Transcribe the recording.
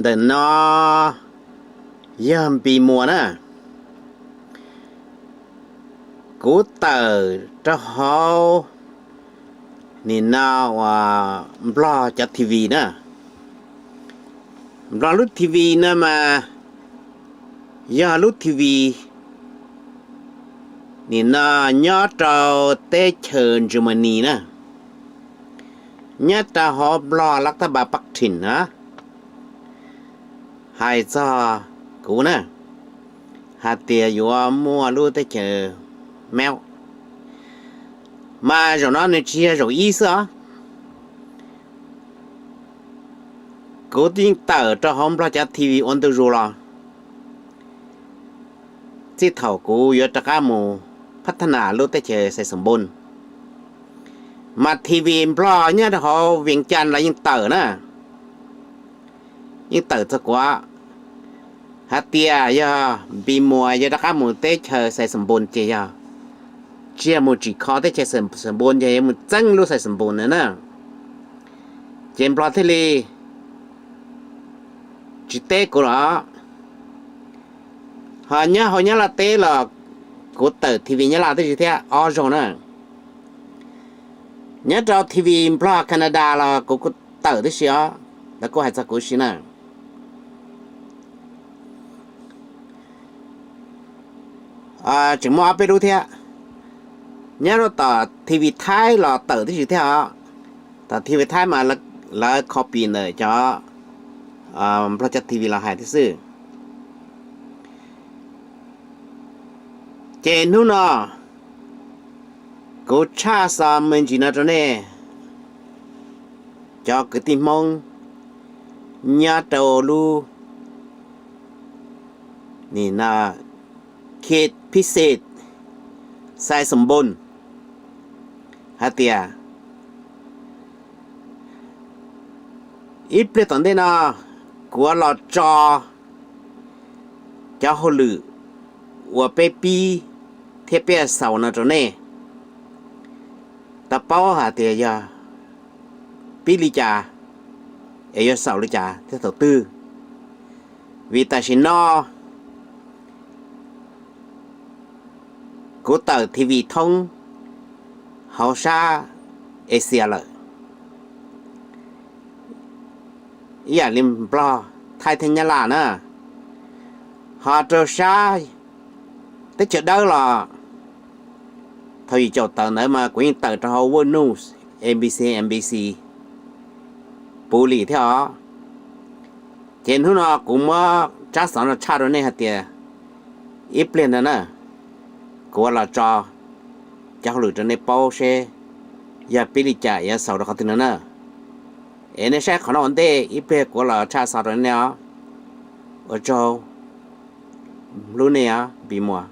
Ntawm no yog Npis Muas na. Kuv tawm rau hauv nim no uas Nplog cov T V na. Nplog lub T V no mas yog lub T V nim no nyob rau teb chaws Germany na, nyob rau hauv Nplog lab tab npas pab thin na. Hais txog kuv na, hais tias yuav muaj lub teb chaws Meb, mas zaum no nws tsis yog zaum ib xwb os. Kuv yeej tawm rau hauv Nplog cov T V ua ntu zus los, txij thaum kuv yuav rov qab mus phab thab nas lub teb chaws Xais Xoom Npoos, mas T V Nplog nyob rau hauv Vias Cas los yeej tawm na, yeej tawm txog kuv hais tias yog Npis Muas yog rov qab mus teb chaws Xais Xoom Npoos ces yog tsis yog mus tsim kho teb chaws Xais Xoom Npoos, ces yog mus txeeb lub Xais Xoom Npoos na. Ces Nplog thiaj li tsis teb kuv los. Ho nyob hauv Nyab Laj teb los kuv tawm T V Nyab Laj tib si thiab ob zaug na. Nyob rau T V Nplog Canada los kuv kuj tawm tib si os, lawv kuj hais txog kuv si na. Tseem muaj ob peb lub thiab. Nyob rau tom T V Thaib los tawm tib si thiab os. Tom T V Thaib mas lawv copy ntawm cov Nplog cov T V los hais tib xwb. Ces hnub no kuv tshaj xov me ntsis no rau nej cov kwv tij Hmoob nyob rau lub nim no Kit Pixis Xais Xoom Npoos hais tias ib pliag tom ntej no kuv yuav los tso cov hauj lwm uas peb pib thiab peb xaus no rau nej tau paub hais tias yog pib li cas es yuav xaus li cas thiab thaum twg. Vim tam sim no kuv tawm T V thoob hauv sab Asia lawm, ib yam li Nplog, Thaib thiab Nyab Laj na. Ho rau sab teb chaws dawb los thaum yim caum tawm ntawd mas kuv yeej tawm rau hauv World News, A B C, N B C, puv lim thiab os. Ces hnub no kuv muab tsab xov no tshaj rau nej hais tias ib pliag ntawd na kuv yuav los tso cov hauj lwm rau nej paub seb yog pib li cas yuav xaus rau qhov twg no na. Es nej saib qhov no ua ntej, ib pliag kuv yuav los tshaj xov rau nej os. Ua tsaug hlub nej os Npis Muas.